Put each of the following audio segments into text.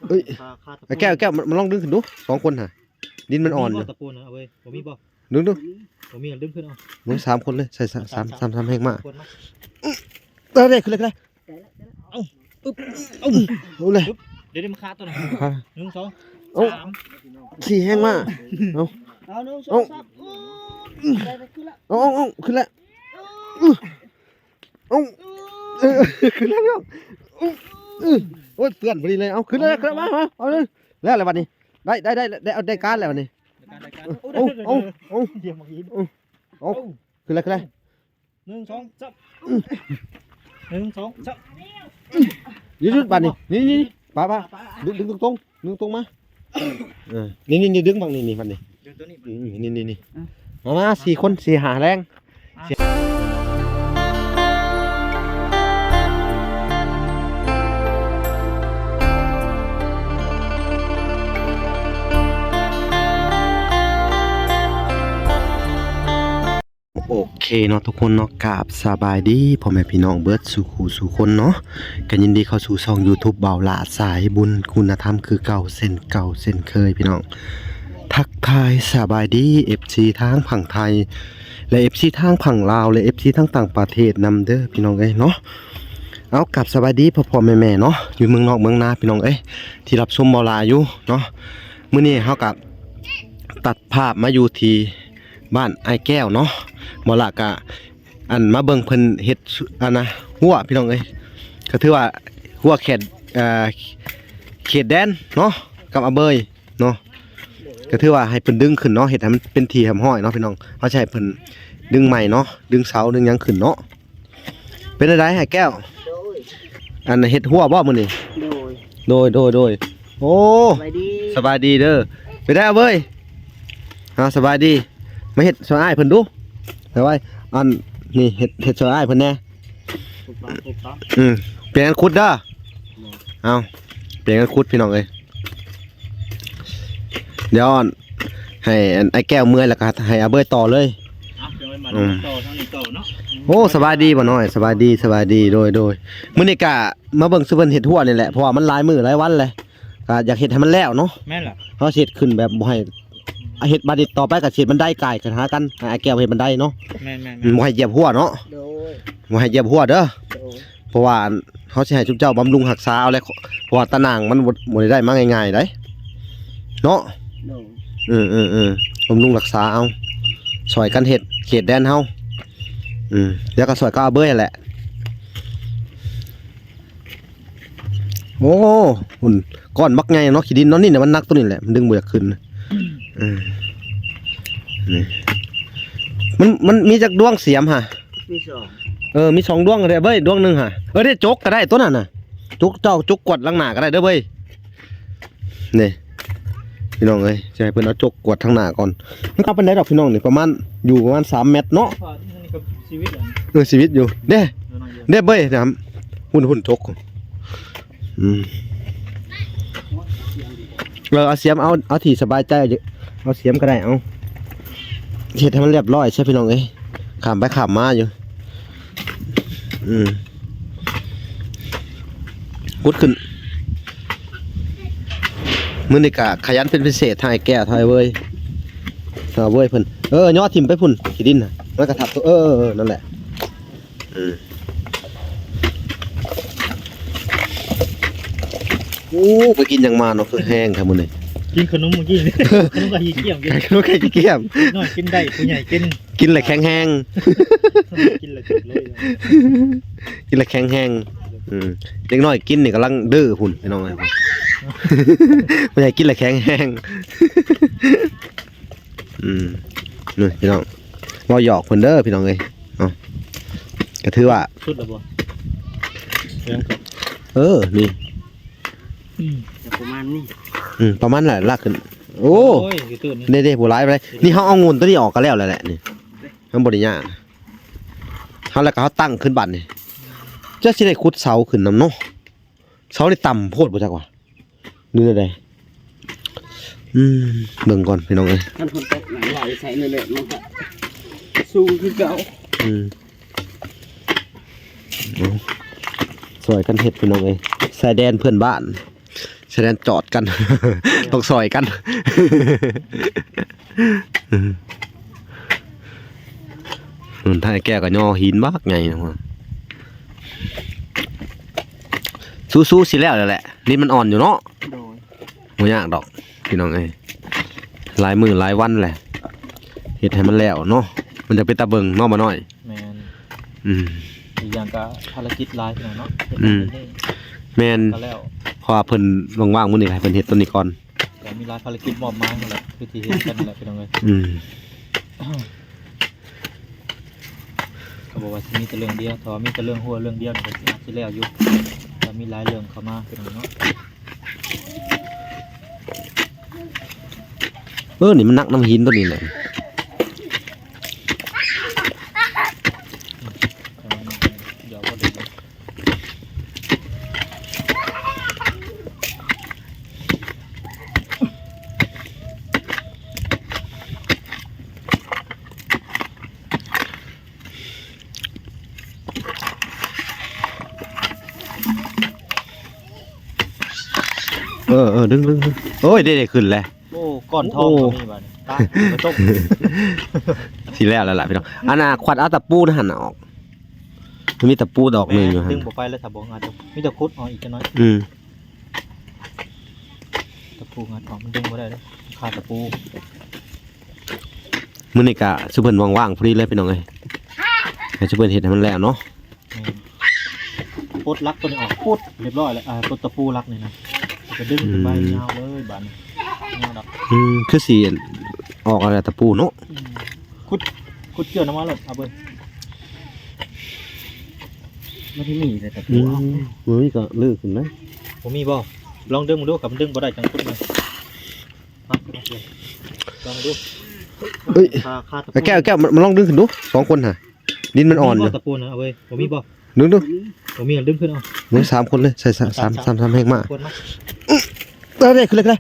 ເອີຍ ຄາ ຄາຕະປູ ໄອ້ແກ້ວ ແກ້ວ ມາ ມາລອງດຶງຂຶ້ນດູ ສອງຄົນຫະ ດິນມັນອ່ອນຢູ່ ມີບໍ່ຕະປູນະ ເອົາເວີຍ ບໍ່ມີບໍ່? ດຶງດູ ບໍ່ມີ ດຶງຂຶ້ນເອົາ ໂອ້ຍ ສາມຄົນເລີຍ ໃສ່ສາມ ສາມ ສາມ ສາມແຮງມາ ເອີ ໄດ້ ຂຶ້ນເລີຍ ຂຶ້ນເລີຍ ເອົາ ອຶບ ເອົາ ເອົາເລີຍ ປຶບ ດຽວ ດຽວມາຄາໂຕນັ້ນ ຄາ ໜຶ່ງ ສອງ ເອົາ ສາມ ສີ່ແຮງມາ ເອົາ ເອົາ ໜຶ່ງ ສອງ ສາມ ອືມ ໄດ້ ໄດ້ຂຶ້ນລະ ເອົາ ເອົາ ເອົາ ຂຶ້ນລະ ອືມ ເອົາ ເອີ ຂຶ້ນແລ້ວພີ່ນ້ອງ ອືມ ອືມ ໂອ້ຍ ເປື້ອນພໍດີເລີຍ ເອົາ ຂຶ້ນແລ້ວ ຂຶ້ນແລ້ວ ມາ ມາ ເອົາເລີຍ ແລ້ວແຫຼະບັດນີ້ ໄດ້ ໄດ້ ໄດ້ ໄດ້ ໄດ້ການແລ້ວບັດນີ້ ໄດ້ການ ໄດ້ການ ໂອ້ ໂອ້ ໂອ້ ໂອ້ ເອົາ ຂຶ້ນແລ້ວ ຂຶ້ນແລ້ວ ໜຶ່ງ ສອງ ສາມ ອືມ ໜຶ່ງ ສອງ ສາມ ຢຸດ ຢຸດ ບັດນີ້ ນີ້ ນີ້ ປະ ປະ ດຶງ ດຶງຕົງໆ ດຶງຕົງມາ ເອີ ນີ້ ນີ້ ນີ້ ດຶງບັງນີ້ ນີ້ບັດນີ້ ດຶງຕົວນີ້ ອືມ ນີ້ ນີ້ ນີ້ ອືມ ມາ ມາ ສີ່ຄົນ ສີ່ຫ້າແຮງ ອ່ະ ໂອເຄເນາະທຸກຄົນເນາະ ກາບສະບາຍດີພໍ່ແມ່ພີ່ນ້ອງເບິດສູ່ຄູ່ສູ່ຄົນເນາະ ກໍຍິນດີເຂົ້າສູ່ຊ່ອງຢູທູບບ່າວຫຼ້າສາຍບຸນຄຸນນະທຳຄືເກົ່າເຊັ່ນເກົ່າເຊັ່ນເຄີຍພີ່ນ້ອງ ທັກທາຍສະບາຍດີເອັຟຊີທາງຝັ່ງໄທ ແລະ ເອັຟຊີທາງຝັ່ງລາວ ແລະ ເອັຟຊີທາງຕ່າງປະເທດນຳເດີພີ່ນ້ອງເອີຍເນາະ ເອົາ ກາບສະບາຍດີພໍ່ໆແມ່ໆເນາະ ຢູ່ເມືອງນອກເມືອງນາພີ່ນ້ອງເອີຍ ທີ່ຮັບຊົມບ່າວຫຼ້າຢູ່ເນາະ ມື້ນີ້ເຮົາກໍຕັດພາບມາຢູ່ທີ່ ບ້ານອ້າຍແກ້ວເນາະ ບ່າວຫຼ້າກະ ອັນ ມາເບິ່ງເພິ່ນເຮັດ ອັນນະ ຮົ້ວພີ່ນ້ອງເອີຍ ກໍຖືວ່າຮົ້ວເຂດ ເອີ ເຂດແດນເນາະ ກັບອາເບີຍເນາະ ກໍຖືວ່າໃຫ້ເພິ່ນດຶງຂຶ້ນເນາະ ເຮັດໃຫ້ມັນເປັນທີ່ຮຽບຮ້ອຍເນາະພີ່ນ້ອງ ເຮົາຊິໃຫ້ເພິ່ນດຶງໃໝ່ເນາະ ດຶງເສົາດຶງຫຍັງຂຶ້ນເນາະ. ເປັນຈັ່ງໃດອ້າຍແກ້ວ? ໂດຍ ອັນເຮັດຮົ້ວບໍ່ມື້ນີ້? ໂດຍ ໂດຍ ໂດຍ ໂດຍ ໂອ້ ສະບາຍດີ ສະບາຍດີເດີ ເປັນໃດເວີຍ? ເອົາ ສະບາຍດີ ມາເຮັດຊ່ອຍອ້າຍເພິ່ນດູ ສະບາຍ ອັນນີ້ເຮັດ ເຮັດຊ່ອຍອ້າຍເພິ່ນແດ່ ອືມ ປ່ຽນກັນຂຸດເດີ ເອົາ ປ່ຽນກັນຂຸດພີ່ນ້ອງເອີຍ ດຽວ ໃຫ້ອັນອ້າຍແກ້ວເມື່ອຍ ແລ້ວກໍໃຫ້ອາເບີຍຕໍ່ເລີຍ ເອົາ ດຽວໄວ້ມາ ອືມ ຕໍ່ທາງນີ້ຕໍ່ເນາະ ໂອ້ ສະບາຍດີບ່າວນ້ອຍ ສະບາຍດີ ສະບາຍດີ ໂດຍ ໂດຍ ມື້ນີ້ກະມາເບິ່ງສູ່ເພິ່ນເຮັດຮົ້ວນີ້ແຫຼະ ເພາະວ່າມັນຫຼາຍມື້ຫຼາຍວັນແລ້ວ ກະຢາກເຮັດໃຫ້ມັນແລ້ວເນາະ ແມ່ນລະ ເຮົາຊິເຮັດຂຶ້ນແບບບໍ່ໃຫ້ ເຮັດບັນໄດຕໍ່ໄປກໍຊິເຮັດບັນໄດກາຍຂຶ້ນຫາກັນ ໃຫ້ອ້າຍແກ້ວເຮັດບັນໄດເນາະ ແມ່ນໆໆ ອືມ ບໍ່ໃຫ້ຢຽບຮົ້ວເນາະ ໂດຍ ບໍ່ໃຫ້ຢຽບຮົ້ວເດີ ໂດຍ ເພາະວ່າ ເຮົາຊິໃຫ້ຊຸມເຈົ້າບຳລຸງຮັກສາເອົາແຫຼະ ເພາະວ່າຕາໜ່າງມັນບໍ່ ບໍ່ໄດ້ໄດ້ມາງ່າຍໆໃດ໋ ເນາະ ໂດຍ ເອີໆໆ ບຳລຸງຮັກສາເອົາ ຊ່ອຍກັນເຮັດເຂດແດນເຮົາ ອືມ ແລ້ວກໍຊ່ອຍກັບອາເບີຍຫັ້ນແຫຼະ ໂອ້ ພຸ້ນ ກ້ອນບັກໃຫຍ່ເນາະ ຂີ້ດິນເນາະ ນີ້ນະ ມັນໜັກຕົວນີ້ແຫຼະ ມັນດຶງບໍ່ຢາກຂຶ້ນ ອືມ ເອີ ນີ້ ມັນ ມັນມີຈັກດວງສຽມຫະ? ມີສອງ ເອີ ມີສອງດວງເດ້ເວີຍ ດວງໜຶ່ງຫະ ເອີ ໄດ້ຈົກກໍໄດ້ຕົວນັ້ນນະ ຈົກ ເຈົ້າຈົກກວດຫຼັງໜ້າກໍໄດ້ເດີເວີຍ ນີ້ພີ່ນ້ອງເອີຍ ຊິໃຫ້ເພິ່ນເອົາຈົກກວດທາງໜ້າກ່ອນ ມັນກໍປານໃດດອກພີ່ນ້ອງ ນີ້ປະມານ ຢູ່ປະມານສາມແມັດເນາະ ເອີ ຊີວິດຢູ່ ເດ້ ເດ້ເວີຍ ພຸ້ນ ພຸ້ນຈົກ ອືມ ເອີ ເອົາສຽມ ເອົາ ເອົາທີ່ສະບາຍໃຈ ເອົາສຽມກໍໄດ້ ເອົາ ເຮັດໃຫ້ມັນລຽບຮ້ອຍຊະພີ່ນ້ອງເອີຍ ຂ້າມໄປຂ້າມມາຢູ່ ອືມ ຂຸດຂຶ້ນ ມື້ນີ້ກະຂະຫຍັນເປັນພິເສດ ທາງອ້າຍແກ້ວ ທາງອ້າຍເວີຍ ທາງອ້າຍເວີຍເພິ່ນ ເອີ ຍໍຖິ້ມໄປພຸ້ນ ຂີ້ດິນນະ ມັນກະທັບໂຕ ເອີ ເອີ ເອີ ນັ້ນແຫຼະ ເອີ ໂອ້ ໄປກິນຫຍັງມາເນາະ ຄືແຮງແທ້ມື້ນີ້ ກິນຂະໜົມມື້ກີ້ ຂະໜົມໄຂ່ຂີ້ກຽມ ຂະໜົມໄຂ່ຂີ້ກຽມ ນ້ອຍກິນໄດ້ ຜູ້ໃຫຍ່ກິນ ກິນແລ້ວແຂງແຮງ ກິນແລ້ວເຈັບເລີຍ ກິນແລ້ວແຂງແຮງ ອືມ ເດັກນ້ອຍກິນນີ້ກຳລັງດື້ພຸ້ນ ພີ່ນ້ອງເອີຍ ຜູ້ໃຫຍ່ກິນແລ້ວແຂງແຮງ ອືມ ນີ້ພີ່ນ້ອງ ເວົ້າຫຍອກເພິ່ນເດີພີ່ນ້ອງເອີຍ ເນາະ ກໍຖືວ່າ ສຸດແລ້ວບໍ່? ເອີ ນີ້ ອືມ ປະມານນີ້ ອືມ ປະມານນັ້ນລະ ລາກຂຶ້ນ ໂອ້ ໂອ້ຍ ຢູ່ຕື່ນນີ້ ເດ້ໆ ບໍ່ຫຼາຍປານໃດ ນີ້ເຮົາເອົາງຸ່ນຕົວນີ້ອອກກໍແລ້ວແຫຼະ ນີ້ ມັນບໍ່ໄດ້ຍາກ ເຮົາ ແລ້ວກໍເຮົາຕັ້ງຂຶ້ນບາດນີ້ ຈັກຊິໄດ້ຂຸດເສົາຂຶ້ນນຳເນາະ ເສົານີ້ຕ່ຳໂພດບໍ່ຈັກວ່າ ຫຼືແນວໃດ ອືມ ເບິ່ງກ່ອນພີ່ນ້ອງເອີຍ ຄັນຝົນຕົກນ້ຳໄຫຼໃສ່ເລື້ອຍໆ ມັນກໍສູງຄືເກົ່າ ອືມ ເອົາ ຊ່ອຍກັນເຮັດພີ່ນ້ອງເອີຍ ຊາຍແດນເພື່ອນບ້ານ ຊາຍແດນຈອດກັນ ຕ້ອງຊ່ອຍກັນ. ນັ້ນ ທ້າຍແກ້ວກໍຍໍຫີນບັກໃຫຍ່ ສູ້ໆ ຊິແລ້ວແລ້ວແຫຼະ ດິນມັນອ່ອນຢູ່ເນາະ. ໂດຍ ບໍ່ຍາກດອກພີ່ນ້ອງເອີຍ ຫຼາຍມື້ຫຼາຍວັນແຫຼະ ເຮັດໃຫ້ມັນແລ້ວເນາະ ມັນຈະເປັນຕາເບິ່ງເນາະ ບໍ່ນ້ອຍ. ແມ່ນ ອືມ ອີກຢ່າງກໍພາລະກິດຫຼາຍເນາະ ເຮັດ ອືມ ນັ້ນເຮັດນີ້ ແມ່ນ ກໍແລ້ວ ເພາະວ່າເພິ່ນວ່າງໆ ມື້ນີ້ໃຫ້ເພິ່ນເຮັດຕົວນີ້ກ່ອນ ກໍມີຫຼາຍພາລະກິດມອບໝາຍຫັ້ນແຫຼະ ຄືທີ່ເຫັນກັນແຫຼະ ພີ່ນ້ອງເອີຍ. ອືມ ກໍບອກວ່າຊິມີແຕ່ເລື່ອງດຽວ ຖ້າວ່າມີແຕ່ເລື່ອງຮົ້ວເລື່ອງດຽວນີ້ກໍຊິອາດຊິແລ້ວຢູ່ ແຕ່ມີຫຼາຍເລື່ອງເຂົ້າມາ ພີ່ນ້ອງເນາະ. ເອີ ນີ້ມັນໜັກນຳຫີນຕົວນີ້ແຫຼະ. ເອີໆ ດຶງໆ ໂອ້ຍ ໄດ້ໆ ຂຶ້ນແລ້ວ. ໂອ້ ກ້ອນທອງ ໂອ້ ກໍມີບາດນີ້ ຕາຍ ບໍ່ຕົກ ຊິແລ້ວແລ້ວລະພີ່ນ້ອງ. ອັນນ່າ ຂວັດເອົາຕະປູຫັ້ນອອກ ມັນມີຕະປູດອກໜຶ່ງຢູ່ຫັ້ນ ແມ່ນ ດຶງບໍ່ໄປແລ້ວ ຖ້າບໍ່ງັດ ມີແຕ່ຂຸດເອົາອີກຈັກໜ້ອຍ. ອືມ ຕະປູງັດອອກ ມັນດຶງບໍ່ໄດ້ເດ້ ຄາຕະປູ. ມື້ນີ້ກະຊຸມເພິ່ນວ່າງໆ ພໍດີເລີຍພີ່ນ້ອງເອີຍ ໃຫ້ຊຸມເພິ່ນເຮັດໃຫ້ມັນແລ້ວເນາະ. ແມ່ນ ປົດຫຼັກຕົວນີ້ອອກ ປຸດ ຮຽບຮ້ອຍແລ້ວ ອ່າ ປົດຕະປູຫຼັກນີ້ນະ ກໍດຶງຂຶ້ນໄປ ອືມ ຍາວເລີຍບາດນີ້ ຍາວດອກ. ອືມ ຄືຊິອອກແລ້ວຕະປູເນາະ. ອືມ ຂຸດ ຂຸດເຈື່ອນອອກມາໂລດ ເອົາເບິ່ງ ມັນຊິມີແຕ່ຕະປູ. ອືມ ເອົາ ບໍ່ມີກໍລຶ້ງຂຶ້ນເລີຍ. ບໍ່ມີບໍ່? ລອງດຶງເບິ່ງດູ ຄັນມັນດຶງບໍ່ໄດ້ ຈັ່ງຂຸດໃໝ່. ມາ ລອງດູ. ເອີຍ ຄາ ຄາຕະປູ ແກ້ວ ແກ້ວ ມາ ມາລອງດຶງຂຶ້ນດູ ສອງຄົນຫັ້ນ. ດິນມັນອ່ອນຢູ່ ມີບໍ່ຕະປູນະ ເອົາເວີຍ ບໍ່ມີບໍ່? ດຶງດູ ບໍ່ມີ ດຶງຂຶ້ນເອົາ ເບິ່ງ ສາມຄົນເລີຍ ໃສ່ສາມ ສາມ ສາມ ສາມແຮງມາ ຄົນມາ. ເອີ ໄດ້ ຂຶ້ນເລີຍ ຂຶ້ນເລີຍ.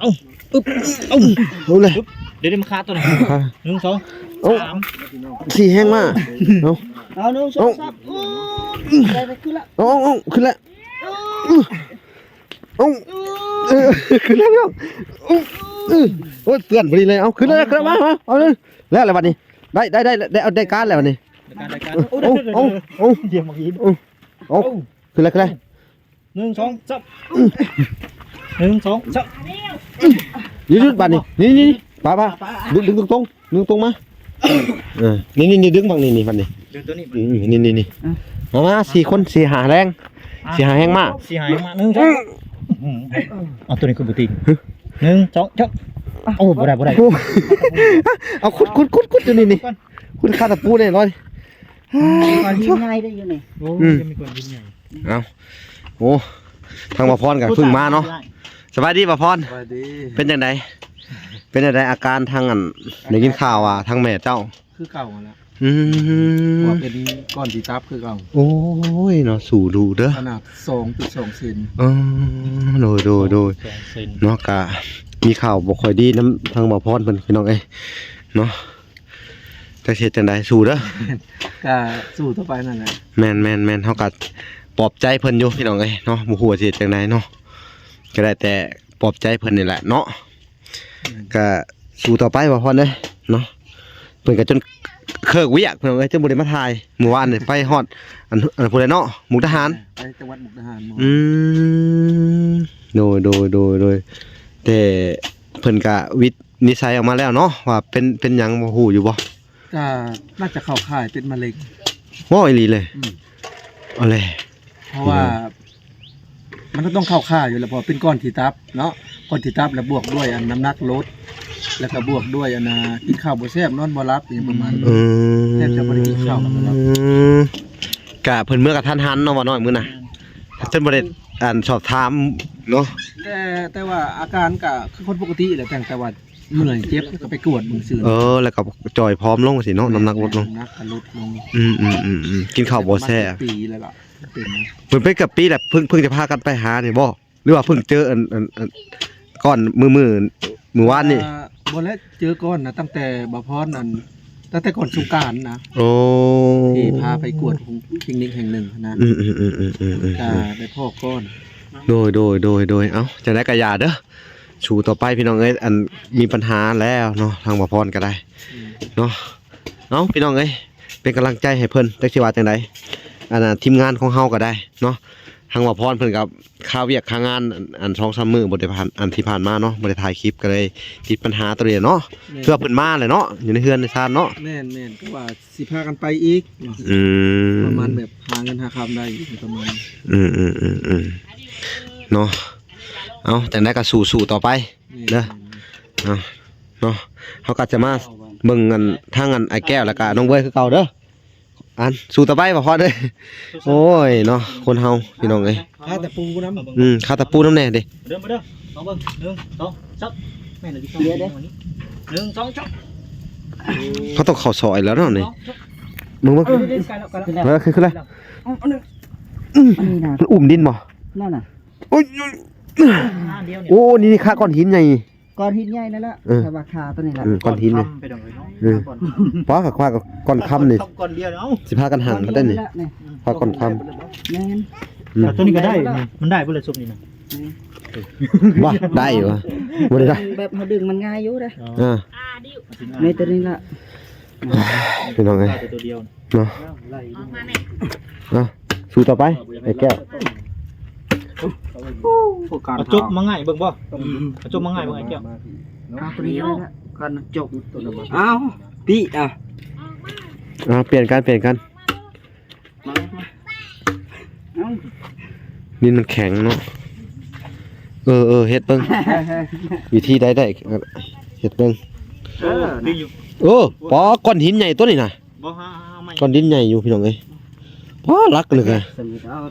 ເອົາ ອຶບ ເອົາ ເອົາເລີຍ ອຶບ ດຽວ ດຽວມາຄາຕົວນີ້ ຄາ ໜຶ່ງ ສອງ ເອົາ ສາມ ສີ່ແຮງມາ. ເອົາ ເອົາ ໜຶ່ງ ສອງ ສາມ ອືມ ໄດ້ ໄດ້ ຂຶ້ນລະ ເອົາ ເອົາ ເອົາ ຂຶ້ນລະ ອືມ ເອົາ ເອີ ຂຶ້ນແລ້ວພີ່ນ້ອງ ອືມ ໂອ້ຍ ເປື້ອນພໍດີເລີຍ ເອົາ ຂຶ້ນແລ້ວ ຂຶ້ນແລ້ວ ມາ ມາ ເອົາເລີຍ ແລ້ວ ແລ້ວບັດນີ້ ໄດ້ ໄດ້ ໄດ້ ໄດ້ ເອົາ ໄດ້ການແລ້ວບັດນີ້ ໄດ້ການ ໄດ້ການ ໂອ້ ໂອ້ ໂອ້ ໂອ້ ດຽວມາອີກ ໂອ້ ໂອ້ ຂຶ້ນແລ້ວ ຂຶ້ນແລ້ວ ໜຶ່ງ ສອງ ສາມ ໜຶ່ງ ສອງ ສາມ ຢຸດ ຢຸດ ບັດນີ້ ນີ້ ນີ້ ໄປ ໄປ ດຶງ ດຶງຕົງໆ ດຶງຕົງມາ ເອີ ນີ້ ນີ້ ນີ້ ດຶງບັກນີ້ ນີ້ ບັກນີ້ ດຶງຕົວນີ້ ອືມ ນີ້ ນີ້ ນີ້ ອືມ ມາ ມາ ສີ່ຄົນ ສີ່ຫ້າແຮງ ອ່ະ ສີ່ຫ້າແຮງມາ ສີ່ຫ້າແຮງມາ ໜຶ່ງ ສອງ ອືມ ເອົາ ຕົວນີ້ຄືບໍ່ຕິງ ຮະ ໜຶ່ງ ສອງ ສາມ ໂອ້ ບໍ່ໄດ້ ບໍ່ໄດ້ ໂອ້ ເອົາ ຂຸດ ຂຸດ ຂຸດ ຂຸດ ຕົວນີ້ນີ້ ຂຸດຄາຕະປູແນ່ນອນ ກ້ອນຫີນໃຫຍ່ໄດ້ຢູ່ນີ້ ໂອ້ ອືມ ຍັງມີກ້ອນຫີນໃຫຍ່ ເອົາ ໂອ້ ທາງບ່າວພອນກໍເພິ່ງມາເນາະ ສະບາຍດີບ່າວພອນ ສະບາຍດີ ເປັນຈັ່ງໃດ ເປັນຈັ່ງໃດອາການທາງອັນ ໄດ້ຍິນຂ່າວວ່າທາງແມ່ເຈົ້າ ຄືເກົ່າຫັ້ນແຫຼະ ອືມ ເພາະວ່າເປັນກ້ອນທີ່ຕັບຄືເກົ່າ ໂອ້ຍເນາະ ສູ້ດູເດີ ຂະໜາດສອງຈຸດສອງເຊັນ ເອີ ໂດຍ ໂດຍ ໂດຍ ສອງເຊັນ ເນາະ ກະມີຂ່າວບໍ່ຄ່ອຍດີນຳທາງບ່າວພອນເພິ່ນ ພີ່ນ້ອງເອີຍ ເນາະ ຈັກຊິເຮັດຈັ່ງໃດ ສູ້ເດີ ກະສູ້ຕໍ່ໄປນັ້ນແຫຼະ ແມ່ນໆໆ ເຮົາກະປອບໃຈເພິ່ນຢູ່ ພີ່ນ້ອງເອີຍ ເນາະ ບໍ່ຮູ້ວ່າຊິເຮັດຈັ່ງໃດເນາະ ກະໄດ້ແຕ່ປອບໃຈເພິ່ນນີ້ແຫຼະເນາະ ອືມ ກະສູ້ຕໍ່ໄປບ່າວພອນເອີຍເນາະ ເພິ່ນກະຈົນເລີກວຽກ ພີ່ນ້ອງເອີຍ ຈົນບໍ່ໄດ້ມາຖ່າຍ ມື້ວານນີ້ໄປຮອດ ອັນ ອັນ ຜູ້ໃດເນາະ ມຸກດາຫານ ໄປຈັງຫວັດມຸກດາຫານ ອືມ ໂດຍ ໂດຍ ໂດຍ ໂດຍ ແຕ່ເພິ່ນກະວິດນິໄສອອກມາແລ້ວເນາະ ວ່າເປັນ ເປັນຫຍັງ ບໍ່ຮູ້ຢູ່ບໍ່? ກະໜ້າຈະເຂົ້າຂ່າຍເປັນມະເຮັງ ເວົ້າອີ່ຫຼີເລີຍ ອືມ ເອົາແຫຼະ ເພາະວ່າ ອືມ ມັນກໍຕ້ອງເຂົ້າຂ່າຍຢູ່ແຫຼະ ເພາະເປັນກ້ອນທີ່ຕັບເນາະ ກ້ອນທີ່ຕັບ ແລ້ວບວກດ້ວຍອັນນ້ຳໜັກລົດ ແລ້ວກໍບວກດ້ວຍອັນນ່າ ກິນເຂົ້າບໍ່ແຊບ ນອນບໍ່ຫຼັບ ອີ່ຫຍັງປະມານນີ້ ອືມ ແທບຈະບໍ່ໄດ້ກິນເຂົ້ານອນບໍ່ຫຼັບ ກະເພິ່ນເມືອກະທັນຫັນເນາະ ວ່ານ້ອຍມື້ນະ ແມ່ນ ຈົນບໍ່ໄດ້ອັນສອບຖາມເນາະ ແຕ່ ແຕ່ວ່າອາການກະຄືຄົນປົກກະຕິແຫຼະ ແຕ່ ແຕ່ວ່າ ເມື່ອຍເຈັບກໍໄປກວດເບິ່ງຊື່ ເອີ ແລ້ວກໍຈ່ອຍຜອມລົງຊີ້ເນາະ ນ້ຳໜັກລົດລົງ ນ້ຳໜັກກໍລົດລົງ ອືມໆໆໆ ກິນເຂົ້າບໍ່ແຊບ ປະມານເຈັດປີແລ້ວລະ ເປັນ ເພິ່ນເປັນກັກປີແລ້ວ ເພິ່ງ ເພິ່ງຈະພາກັນໄປຫານີ້ບໍ່ ຫຼືວ່າເພິ່ງເຈີອັນ ອັນ ອັນ ກ່ອນມື້ ມື້ ມື້ວານນີ້ ອ່າ ບໍ່ແລະ ເຈີກ່ອນນະ ຕັ້ງແຕ່ບ່າວພອນ ອັນ ຕັ້ງແຕ່ກ່ອນສົງການນະ ໂອ້ ທີ່ພາໄປກວດພິກນິກແຫ່ງໜຶ່ງນະ ອືມໆໆໆໆ ກະໄດ້ພໍ້ກ່ອນ ໂດຍໆໆໆ ເອົ້າ ຈັ່ງໃດກະຢ່າເດີ ສູ້ຕໍ່ໄປພີ່ນ້ອງເອີຍ ອັນມີບັນຫາແລ້ວເນາະ ທາງບ່າວພອນກະໄດ້ ອືມ ເນາະ ເອົ້າ ພີ່ນ້ອງເອີຍ ເປັນກຳລັງໃຈໃຫ້ເພິ່ນ ຈັກຊິວ່າຈັ່ງໃດ ອັນນ່າ ທີມງານຂອງເຮົາກະໄດ້ເນາະ ທາງບ່າວພອນເພິ່ນກະຄາວຽກຄາງານ ອັນ ສອງສາມມື້ບໍ່ໄດ້ຜ່ານ ອັນທີ່ຜ່ານມາເນາະ ບໍ່ໄດ້ຖ່າຍຄລິບ ກະເລີຍຕິດບັນຫາໂຕນີ້ເນາະ ແມ່ນ ເພື່ອເພິ່ນມາແລ້ວເນາະ ຢູ່ໃນເຮືອນໃນຊານເນາະ ແມ່ນໆ ກະວ່າຊິພາກັນໄປອີກ ອືມ ປະມານແບບຫາເງິນຫາຄຳໄດ້ ປະມານ ອືມໆໆໆ ເນາະ ເອົ້າ ຈັ່ງໃດກະສູ້ໆຕໍ່ໄປ ແມ່ນ ເດີ ເອົາ ເນາະ ເຮົາກະຈະມາເບິ່ງອັນ ທາງອັນ ອ້າຍແກ້ວ ແລ້ວກະນ້ອງເວີຍຄືເກົ່າເດີ ອັນ ສູ້ຕໍ່ໄປ ບ່າວພອນເອີຍ ໂອ້ຍເນາະ ຄົນເຮົາພີ່ນ້ອງເອີຍ ຄາຕະປູນຳ ອືມ ຄາຕະປູນຳແດ່ເດ ມາເດີ ມາເດີ ລອງເບິ່ງ ໜຶ່ງ ສອງ ສາມ ແມ່ນເລີຍ ໜຶ່ງ ສອງ ສາມ ເຮົາຕ້ອງເຂົ້າຊອຍແລ້ວເນາະນີ້ ເບິ່ງ ເບິ່ງ ເອີ ຂຶ້ນແລ້ວ ເອີ ຂຶ້ນແລ້ວ ເອົາ ເອົາ ອືມ ມັນອຸ້ມດິນບໍ່ ນັ້ນນະ ໂອ້ຍ ໂອ້ຍ ອ່າ ດຽວນີ້ ໂອ້ ນີ້ ນີ້ຄາກ້ອນຫີນໃຫຍ່ ກ້ອນຫີນໃຫຍ່ນັ້ນລະ ເອີ ແຕ່ວ່າຄາໂຕນີ້ລະ ອືມ ກ້ອນຫີນນີ້ ກ້ອນຄຳໄປດອກເອີຍເນາະ ເອີ ປ້າ ຄາກ້ອນຄຳນີ້ ກ້ອນດຽວເອົາ ຊິພາກັນຫັນມາໄດ້ນີ້ ກ້ອນຫີນ ຄາກ້ອນຄຳ ແມ່ນ ອືມ ແຕ່ໂຕນີ້ກະໄດ້ ມັນໄດ້ບໍ່ລະຊຸບນີ້ນະ ອືມ ວ່າໄດ້ຫວາ ບໍ່ໄດ້ໄດ້ ແບບເຮົາດຶງມັນງ່າຍຢູ່ເດ້ ເອີ ໃນໂຕນີ້ລະ ພີ່ນ້ອງເອີຍ ໂຕດຽວ ເນາະ ເອົາມາແມ່ ເອົາ ສູ້ຕໍ່ໄປ ໄອ້ແກ້ວ ເອົາຈົກມາໄຫງ່ເບິ່ງບໍ່ ເອົາຈົກມາໄຫງ່ເບິ່ງໄອ້ແກ້ວ ເອົາຕົວນີ້ກໍໄດ້ລະ ກັນຈົກ ເອົາ ປີ ເອົາ ເອົາ ປ່ຽນກັນ ປ່ຽນກັນ ມາ ມາ ເອົາ ດິນມັນແຂງເນາະ ເອີ ເອີ ເຮັດເບິ່ງ ວິທີໃດໄດ້ ເຮັດເບິ່ງ ເອີ ເອີ ປໍກ້ອນຫີນໃຫຍ່ຕົວນີ້ນະ ບໍ່ ຫາ ຫາໃໝ່ ກ້ອນດິນໃຫຍ່ຢູ່ພີ່ນ້ອງເອີຍ ປໍຫຼັກເລີຍ ສະມິດເອົາ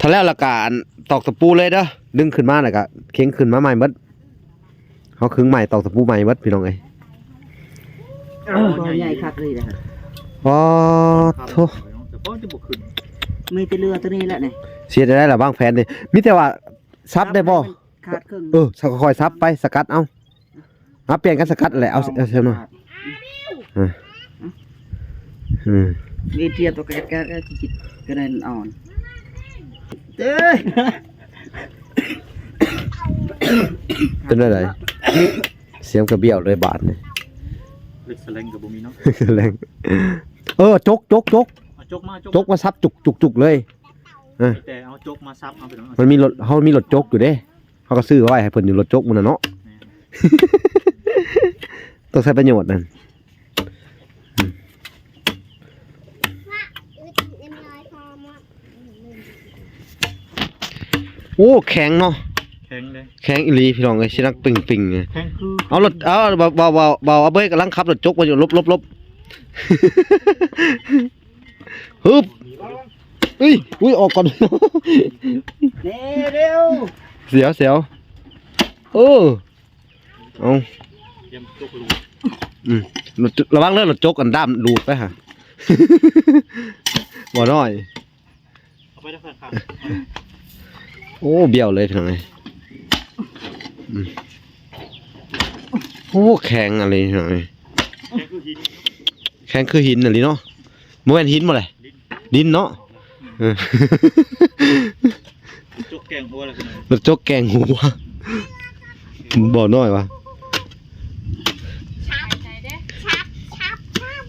ຖ້າແລ້ວລະກະອັນຕອກຕະປູເລີຍເດີ ດຶງຂຶ້ນມາລະກະເຄັ່ງຂຶ້ນມາໃໝ່ເບິດ ເຮົາຄຶງໃໝ່ ຕອກຕະປູໃໝ່ເບິດພີ່ນ້ອງເອີຍ ໂອ້ ໃຫຍ່ຄັກເລີຍນະ ອໍ ໂທ້ ແຕ່ພໍຈະບໍ່ຂຶ້ນ ມີແຕ່ເຫຼືອຕົວນີ້ແຫຼະນີ້ ຊິເຮັດໄດ້ລະ ວາງແຜນເດ້ ມີແຕ່ວ່າສັບໄດ້ບໍ່? ຂາດເຄິ່ງ ເອີ ສັບ ຄ່ອຍສັບໄປ ສະກັດເອົາ ເອົາ ປ່ຽນກັນສະກັດແຫຼະ ເອົາ ເອົາ ເອົາເອົາ ເອີ ເອີ ມີຕຽມຕົວກະແກະກະແກະ ກະໄດ້ອ່ອນ ເອີ ເປັນແນວໃດ? ສຽງກະບ້ຽວເລີຍບາດນີ້ ເຫຼັກສະແລງກະບໍ່ມີເນາະ ສະແລງ ເອີ ຈົກ ຈົກ ຈົກ ເອົາຈົກມາ ຈົກ ຈົກມາສັບ ຈຸກ ຈຸກ ຈຸກເລີຍ ເອີ ແຕ່ເອົາຈົກມາສັບ ເອົາໄປເນາະ ມັນມີລົດ ເຮົາມີລົດຈົກຢູ່ເດ້ ເຮົາກໍຊື້ໄວ້ໃຫ້ເພິ່ນຢູ່ ລົດຈົກມັນນະເນາະ ແມ່ນ ຕ້ອງໃຊ້ປະໂຫຍດນັ້ນ ອືມ ໂອ້ ແຂງເນາະ ແຂງເດ້ ແຂງອີ່ຫຼີພີ່ນ້ອງເອີຍ ຊິໜັກປິງໆ ແຂງຄື ເອົາລົດ ເອົາ ເບົາ ເບົາ ເບົາ ເບົາ ເອົາເບີຍກຳລັງຂັບລົດຈົກມາຢູ່ ຫຼົບ ຫຼົບ ຫຼົບ ຮຶບ ອຸ້ຍ ອຸ້ຍ ອອກກ່ອນ ເດ ເດວ ສຽວ ສຽວ ເອີ ເອົາ ອືມ ລະວັງເດີ ລົດຈົກອັນດ້າມດູດໄປຫາ ບໍ່ນ້ອຍ ເອົາໄປເດີ ຂ້າງ ໂອ້ ບ້ຽວເລີຍພີ່ນ້ອງເອີຍ ອືມ ໂອ້ ແຂງອີ່ຫຼີພີ່ນ້ອງເອີຍ ແຂງຄືຫີນ ແຂງຄືຫີນອີ່ຫຼີເນາະ ບໍ່ແມ່ນຫີນບໍ່ແຫຼະ ດິນ ດິນເນາະ ເອີ ຈົກແກງຫົວລະ ຈົກແກງຫົວ ບໍ່ນ້ອຍຫວາ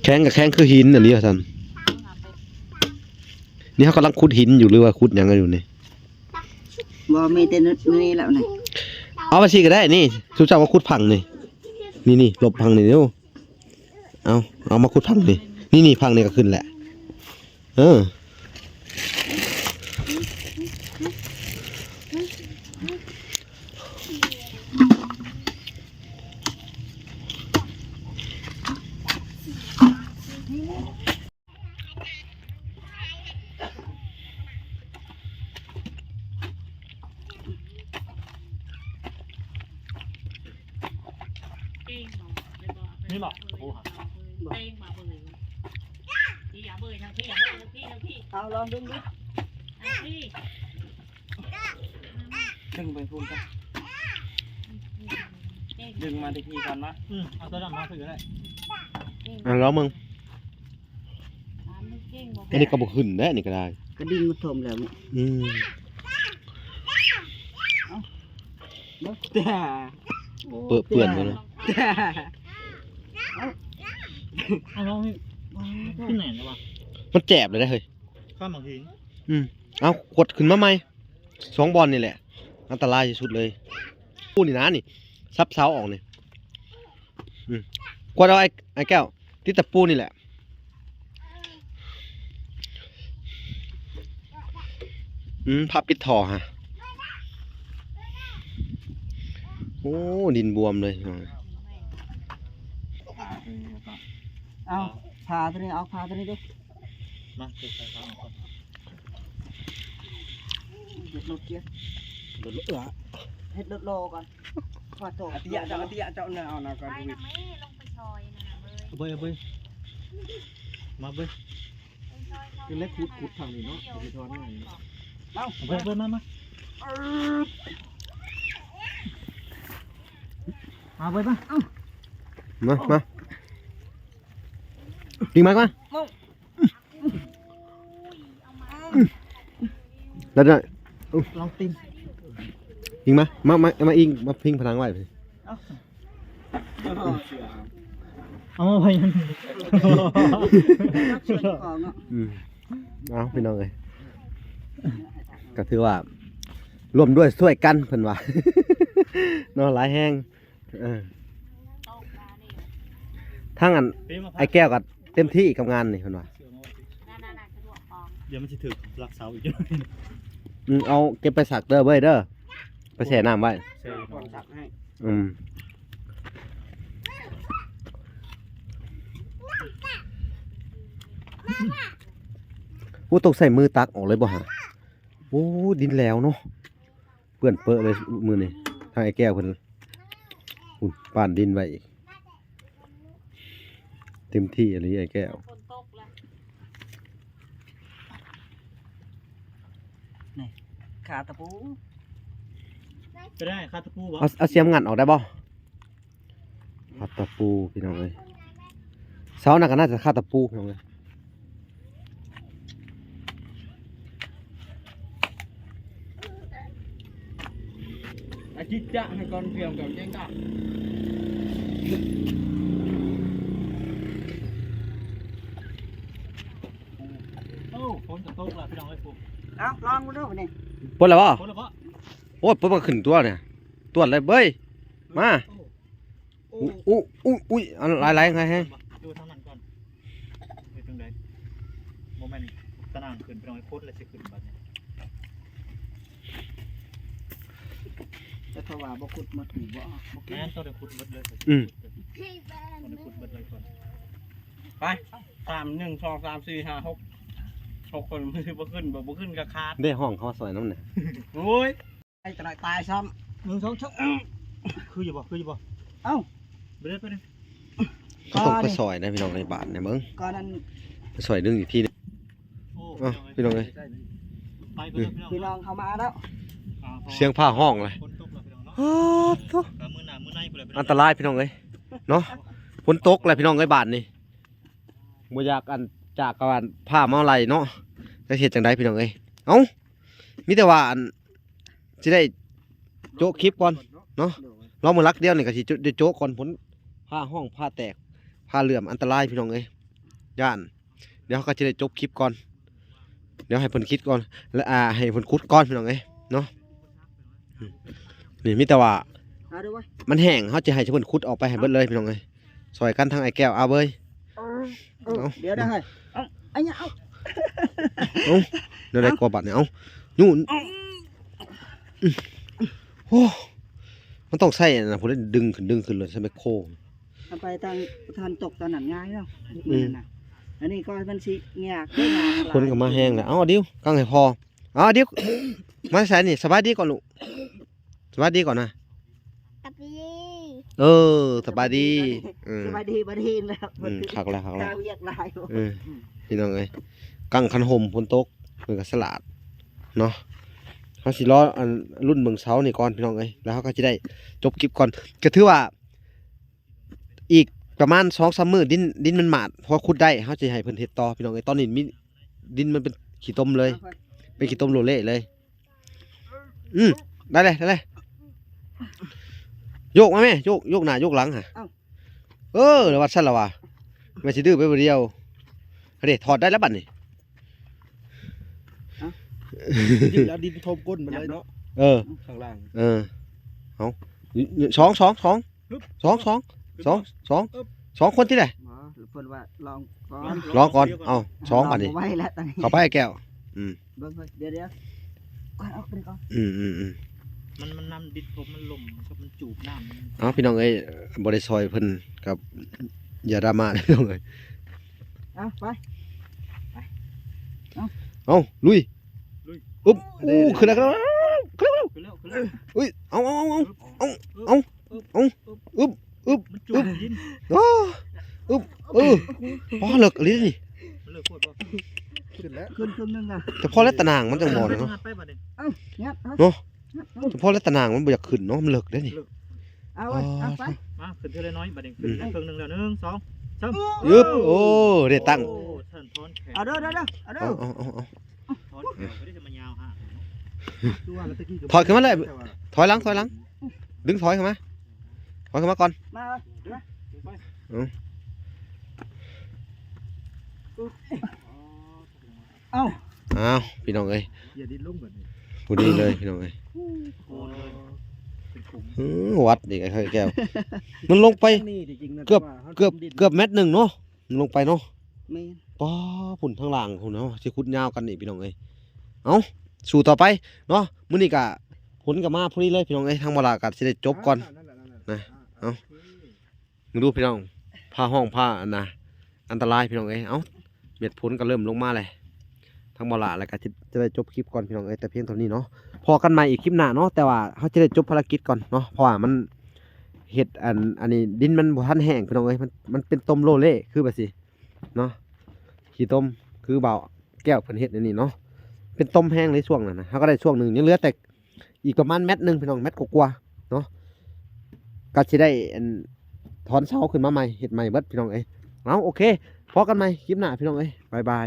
ແຂງກະແຂງຄືຫີນອີ່ຫຼີວ່າຊັ້ນ ນີ້ເຮົາກຳລັງຂຸດຫີນຢູ່ ຫຼືວ່າຂຸດຫຍັງກັນຢູ່ນີ້ ບໍ່ ມີແຕ່ນີ້ແລ້ວນີ້ ເອົາໄປຊີ້ກະໄດ້ນີ້ ຊຸມເຈົ້າມາຂຸດພັງນີ້ ນີ້ໆ ຫຼົບພັງນີ້ເດ້ ເອົາ ເອົາມາຂຸດພັງນີ້ ນີ້ໆ ພັງນີ້ກະຂຶ້ນແຫຼະ ເອີ. ນີ້ບໍ່? ຕະປູຫາ ເອີ ເບິ່ງມາເບິ່ງ ພີ່ ເບິ່ງທາງພີ່ ເບິ່ງທາງພີ່ ທາງພີ່ ເອົາລອງດຶງດູ ທາງພີ່ ດຶງໄປພຸ້ນ ເບິ່ງ ດຶງມາແຕ່ພີ້ກ່ອນເນາະ. ອືມ ເອົາຕົວດຳມາຄືກະໄດ້. ອ່າ ລອງເບິ່ງ. ອັນນີ້ກໍບໍ່ຂຶ້ນແລ້ວ ນີ້ກໍໄດ້ ກະດິນມັນຖົມແລ້ວ. ອືມ ເປິເປື້ອນໝົດເລີຍ. ເອົາ ເອົາ ລອງນີ້ ຂຶ້ນແໜ້ນແລ້ວວະ. ມັນແຈບເລີຍເດ້ເຮີ້ຍ. ຂ້າມບັກຫີນ. ອືມ ເອົາ ຂວດຂຶ້ນມາໃໝ່. ສອງບ່ອນນີ້ແຫຼະ ອັນຕະລາຍທີ່ສຸດເລີຍ. ປູນີ້ນະ ນີ້ ສັບເສົາອອກນີ້. ອືມ ກວດເອົາ ໄອ້ ໄອ້ແກ້ວ ຕິດຕະປູນີ້ແຫຼະ. ອືມ ພາປິດທໍ່ຮະ. ໂອ້ ດິນບວມເລີຍ. ເອົາ ຜ້າຕົວນີ້ ເອົາຜ້າຕົວນີ້ດູ. ມາ ເກັບໃສ່ຜ້າອອກກ່ອນ. ເຮັດລົດເກຍ ລົດເອອ ເຮັດລົດລໍກ່ອນ. ຂໍໂທດ ອາຕິຍະເຈົ້າ ອາຕິຍະເຈົ້ານະ ເອົານະກ່ອນ. ເບິ່ງ ເບິ່ງ ມາເບິ່ງ. ເຮັດເລັກຂຸດ ຂຸດທາງນີ້ເນາະ ເຮັດທອດງ່າຍ. ເອົາ ເບິ່ງ ເບິ່ງ ມາ ມາ ມາເບິ່ງ ມາ. ເອົາ ມາ ມາ. ປີງມາກ່ອນ. ໄດ້ ໄດ້. ລອງຕີນ. ອີງມາ ມາ ມາ ມາອີງ ມາພິງຜະນັງໄວ້. ເອົາ ເອົາມາໄວ້. ອືມ ເອົາ ພີ່ນ້ອງເອີຍ ກໍຖືວ່າຮ່ວມດ້ວຍຊ່ວຍກັນ ເພິ່ນວ່າເນາະ ຫຼາຍແຮງ. ເອີ ທາງອັນ ໄອ້ແກ້ວກໍເຕັມທີ່ກັບງານນີ້ ເພິ່ນວ່າ. ດຽວມັນຊິຖືກລັກເສົາອີກ. ອືມ ເອົາເກັບໄປສັກເດີເວີຍເດີ ໄປແຊ່ນ້ຳໄວ້ ແຊ່ນ້ຳສັກໃຫ້. ອືມ ໂອ້ ຕ້ອງໃຊ້ມືຕັກອອກເລີຍບໍ່ຫະ? ໂອ້ ດິນແຫຼວເນາະ. ເປື້ອນເປິເລີຍມື້ນີ້ ທາງໄອ້ແກ້ວເພິ່ນ ພຸ້ນ ປ້ານດິນໄວ້ອີກ. ເຕັມທີ່ອີ່ຫຼີໄອ້ແກ້ວ. ນີ້ ຄາຕະປູ ໄປໄດ້ ຄາຕະປູບໍ່? ເອົາ ເອົາສຽມງັດອອກໄດ້ບໍ່? ຄາດຕະປູພີ່ນ້ອງເອີຍ ເສົານັ້ນກໍໜ້າຈະຄາດຕະປູພີ່ນ້ອງເອີຍ. ອາຈິດຈະໃຫ້ກ່ອນພຽງກັບແຍງກັບ. ໂອ້ ຝົນກໍຕົກແລ້ວພີ່ນ້ອງເອີຍ. ເອົ້າ ລອງເບິ່ງດູນີ້ ປົດແລ້ວບໍ່? ປົດແລ້ວບໍ່? ໂອ້ຍ ປົດມາຂຶ້ນຕົວນີ້ ຕວດເລີຍເບີຍ ມາ. ໂອ້ ອຸ ອຸ ອຸ ອຸຍ ອັນຫຼາຍໆ ຫຼາຍແຮງ. ຢູ່ທາງນັ້ນກ່ອນ ເຮັດຈັ່ງໃດ? ບໍ່ແມ່ນຕະໜ່າງຂຶ້ນໄປໜ້ອຍ ຄົນລະຊິຂຶ້ນບັດນີ້. ແຕ່ເຂົາວ່າບໍ່ຂຸດໝົດນີ້ ບໍ່ ບໍ່ ແມ່ນ ຕ້ອງໄດ້ຂຸດໝົດເລີຍ. ອືມ ຕ້ອງໄດ້ຂຸດໝົດເລີຍກ່ອນ. ໄປ ສາມ ໜຶ່ງ ສອງ ສາມ ສີ່ ຫ້າ ຫົກ ຫົກຄົນ ມັນຊິບໍ່ຂຶ້ນ ບໍ່ ບໍ່ຂຶ້ນກໍຂາດ. ເດ້ ຫ້ອງເຂົາຊ່ອຍນຳແດ່. ໂອ້ຍ. ໄອ້ຕະຫຼາຍຕາຍຊ້ຳ ໜຶ່ງ ສອງ ສາມ. ຄືຢູ່ບໍ່? ຄືຢູ່ບໍ່? ເອົ້າ ໄປເລີຍ ໄປເລີຍ. ກໍຕ້ອງໄປຊ່ອຍນະພີ່ນ້ອງ ໃນບ້ານນະເບິ່ງ ກ່ອນນັ້ນ ໄປຊ່ອຍດຶງອີກທີໜຶ່ງ. ໂອ້ ເອົ້າ ພີ່ນ້ອງເອີຍ ໄປເລີຍ ພີ່ນ້ອງ ພີ່ນ້ອງເຂົ້າມາແລ້ວ. ສຽງຟ້າຮ້ອງເລີຍ ຝົນຕົກແລ້ວພີ່ນ້ອງເນາະ. ອ້າໂທ້ ມື້ໜ້າມື້ໃນພຸ້ນແຫຼະ ອັນຕະລາຍພີ່ນ້ອງເອີຍເນາະ. ຝົນຕົກແລ້ວພີ່ນ້ອງເອີຍ ບາດນີ້ບໍ່ຢາກອັນ ຈາກກັບອັນ ພາມາໄລ່ເນາະ ຈັກເຮັດຈັ່ງໃດພີ່ນ້ອງເອີຍ. ເອົ້າ ມີແຕ່ວ່າອັນ ຊິໄດ້ໂຈະຄລິບກ່ອນເນາະ ລອງມື້ຫຼັກດຽວນີ້ກໍຊິໂຈະ ໄດ້ໂຈະກ່ອນ. ຝົນຟ້າຮ້ອງ ຟ້າແຕກ ຟ້າເຫຼື້ອມ ອັນຕະລາຍພີ່ນ້ອງເອີຍ ຢ້ານ. ດຽວເຮົາກໍຊິໄດ້ຈົບຄລິບກ່ອນ ດຽວໃຫ້ເພິ່ນຄິດກ່ອນ ແລະ ອ່າ ໃຫ້ເພິ່ນຂຸດກ່ອນພີ່ນ້ອງເອີຍເນາະ. ນີ້ມີແຕ່ວ່າ ເອົາເດີ ມັນແຫ້ງ ເຮົາຈະໃຫ້ເພິ່ນຂຸດອອກໄປໃຫ້ເບິດເລີຍພີ່ນ້ອງເອີຍ. ຊ່ອຍກັນທາງໄອ້ແກ້ວ ເອົາເວີຍ ເອີ ເອົາ ດຽວໄດ້ ເອົາ ອັນນີ້ ເອົາ ເອົາ ແນວໃດກໍບາດນີ້ ເອົາ ຍູ້ ໂອ້ ມັນຕ້ອງໃຊ້ອັນນັ້ນ ຜູ້ໃດດຶງຂຶ້ນ ດຶງຂຶ້ນ ແລ້ວໃຊ້ແມັກໂຄ ເອົາໄປທາງ ທາງຕົກຕອນນັ້ນງ່າຍເນາະ. ອືມ ອັນນີ້ກໍມັນຊິຍາກ ຝົນກໍມາແຮງແລ້ວ. ເອົາ ດິວ ກາງໃຫ້ພໍ ເອົາ ດິວ ມາໃສ່ນີ້ ສະບາຍດີກ່ອນລູກ ສະບາຍດີກ່ອນນະ ສະບາຍດີ ເອີ ສະບາຍດີ ເອີ ສະບາຍດີ ບໍ່ໄດ້ຍິນແລ້ວ ອືມ ຄັກແລ້ວ ຄັກແລ້ວ ວຽກຫຼາຍ ເອີ ພີ່ນ້ອງເອີຍ ກາງຄັນຮົ່ມຝົນຕົກ ເພິ່ນກໍສະຫຼາດເນາະ. ເຮົາຊິລໍ ອັນ ລຸ້ນເບິ່ງເສົານີ້ກ່ອນພີ່ນ້ອງເອີຍ ແລ້ວເຮົາກໍຊິໄດ້ຈົບຄລິບກ່ອນ ກໍຖືວ່າ ອີກປະມານສອງສາມມື້ ດິນ ດິນມັນໝາດ ພໍຂຸດໄດ້ ເຮົາຊິໃຫ້ເພິ່ນເຮັດຕໍ່ພີ່ນ້ອງເອີຍ. ຕອນນີ້ມີ ດິນມັນເປັນຂີ້ຕົມເລີຍ ເອົາໄປ ເປັນຂີ້ຕົມໂລເລເລີຍ. ອືມ ໄດ້ເລີຍ ໄດ້ເລີຍ. ໂຍກມາແມ່ ໂຍກ ໂຍກໜ້າໂຍກຫຼັງຫະ. ເອົ້າ ເອີ ລະວ່າຊັ້ນລະວ່າ ແມ່ນຊິດື້ໄປຜູ້ດຽວ. ເດ້ ຖອດໄດ້ແລ້ວບັດນີ້. ເອົ້າ ຢືດແລ້ວດິນໂທມກົ້ນມາເລີຍເນາະ. ເອີ ຂ້າງລ່າງ ເອີ ເອົາ ສອງ ສອງ ສອງ ສອງ ສອງ ສອງ ສອງ ສອງຄົນຕິແຫຼະ. ບໍ່ ເພິ່ນວ່າລອງກ່ອນ ລອງກ່ອນ. ເອົາ ສອງ ລອງບັດນີ້ ບໍ່ໄຫວແລ້ວຕອນນີ້ ເຂົ້າໄປແກ້ວ. ອືມ ເບິ່ງເພິ່ນ ດຽວໆ ກ່ອນ ເອົາໄປກ່ອນ. ອືມ ອືມ ອືມ ມັນ ມັນນ້ຳດິນ ເພາະມັນລົມ ມັນ ມັນຈູບນ້ຳ. ເອົາ ພີ່ນ້ອງເອີຍ ບໍ່ໄດ້ຊ່ອຍເພິ່ນກັບ ຢ່າດຣາມາເດີພີ່ນ້ອງເອີຍ. ເອົາ ໄປ ໄປ ເອົາ ເອົາ ລຸຍ ລຸຍ. ອຶບ ໂອ້ ຂຶ້ນແລ້ວ ຂຶ້ນແລ້ວ ຂຶ້ນແລ້ວ ຂຶ້ນແລ້ວ ຂຶ້ນແລ້ວ. ອຸ້ຍ ເອົາ ເອົາ ເອົາ ເອົາ ອຶບ ອຶບ ອຶບ ມັນຈູບດິນ. ອໍ ອຶບ ເອີ ອໍ ເລິກອີ່ຫຼີນີ້ ມັນເລິກໂພດບໍ່? ຂຶ້ນແລ້ວ ຂຶ້ນ ຂຶ້ນໜຶ່ງນະ ແຕ່ພໍແລ້ວຕາໜ່າງມັນຈັ່ງບໍ່ນະເນາະ. ໄປບັດນີ້ ເອົ້າ ຍັດ ເອົາ ເນາະ ແຕ່ພໍແລ້ວຕາໜ່າງມັນບໍ່ຢາກຂຶ້ນເນາະ ມັນເລິກເດ້ນີ້. ເລິກ ເອົາ ເອົາ ເອົາໄປ ມາ ຂຶ້ນເທື່ອລະໜ້ອຍບັດນີ້ ຂຶ້ນເທື່ອເຄິ່ງໜຶ່ງແລ້ວ ໜຶ່ງ ສອງ ສາມ ອຶບ ໂອ້ ໄດ້ຕັ້ງ ໂອ້ ສະທ້ອນແຂນ ເອົາ ເດີ ເດີ ເດີ ເອົາ ເດີ ເອົາ ເອົາ ເອົາ ຖອນແຂນບໍ່ໄດ້ຈະມາຍາວຫາ ຄືວ່າແລ້ວຕະກີ້ກໍ ຖອຍຂຶ້ນມາເລີຍ ຖອຍຫຼັງ ຖອຍຫຼັງ ດຶງຖອຍເຂົ້າມາ ຖອຍເຂົ້າມາກ່ອນ ມາ ມາ ເອົາ ເອົາ ອ້າວ ພີ່ນ້ອງເອີຍ ຢ່າດິນລົງບັດນີ້ ພໍດີເລີຍພີ່ນ້ອງເອີຍ. ໂອ້ຍ ເປັນຂຸມ ອື ວັດອີກ ໄອ້ແກ້ວ ມັນລົງໄປ ນີ້ທີ່ຈິງນະ ເກືອບ ແຕ່ວ່າເຮົາ ເກືອບ ເກືອບແມັດໜຶ່ງເນາະ ມັນລົງໄປເນາະ. ແມ່ນ ປ້າ ພຸ້ນທາງລ່າງພຸ້ນເນາະ ຊິຂຸດຍາວກັນອີກພີ່ນ້ອງເອີຍ. ເອົ້າ ສູ້ຕໍ່ໄປເນາະ ມື້ນີ້ກະຝົນກະມາພໍດີເລີຍພີ່ນ້ອງເອີຍ. ທາງບໍ່ຫຼ້າກະຊິໄດ້ຈົບກ່ອນ ອ່າ ນະ ເອົາ ໂອເຄ ເບິ່ງດູພີ່ນ້ອງ ຟ້າຮ້ອງຟ້າອັນນະ ອັນຕະລາຍພີ່ນ້ອງເອີຍ. ເອົ້າ ເມັດຝົນກໍເລີ່ມລົງມາແລ້ວ ທາງບໍ່ຫຼ້າແລ້ວກໍຈະ ຈະໄດ້ຈົບຄລິບກ່ອນພີ່ນ້ອງເອີຍ ແຕ່ພຽງເທົ່ານີ້ເນາະ. ພໍ້ກັນໃໝ່ອີກຄລິບໜ້າເນາະ ແຕ່ວ່າເຮົາຈະໄດ້ຈົບພາລະກິດກ່ອນເນາະ ເພາະວ່າມັນເຮັດອັນ ອັນນີ້ດິນມັນບໍ່ທັນແຫ້ງພີ່ນ້ອງເອີຍ ມັນ ມັນເປັນຕົມໂລເລຄືແບບຊີ້ເນາະ ຂີ້ຕົມ ຄືບ່າວແກ້ວເພິ່ນເຮັດອັນນີ້ເນາະ ເປັນຕົມແຮງໃນຊ່ວງນັ້ນນະ. ເຮົາກໍໄດ້ຊ່ວງໜຶ່ງ ຍັງເຫຼືອແຕ່ ອີກປະມານແມັດໜຶ່ງພີ່ນ້ອງ ແມັດກວ່າໆເນາະ ກໍຊິໄດ້ອັນ ຖອນເສົາຂຶ້ນມາໃໝ່ ເຮັດໃໝ່ເບິດພີ່ນ້ອງເອີຍ. ເອົາ ໂອເຄ ພໍ້ກັນໃໝ່ຄລິບໜ້າພີ່ນ້ອງເອີຍ ບາຍບາຍ.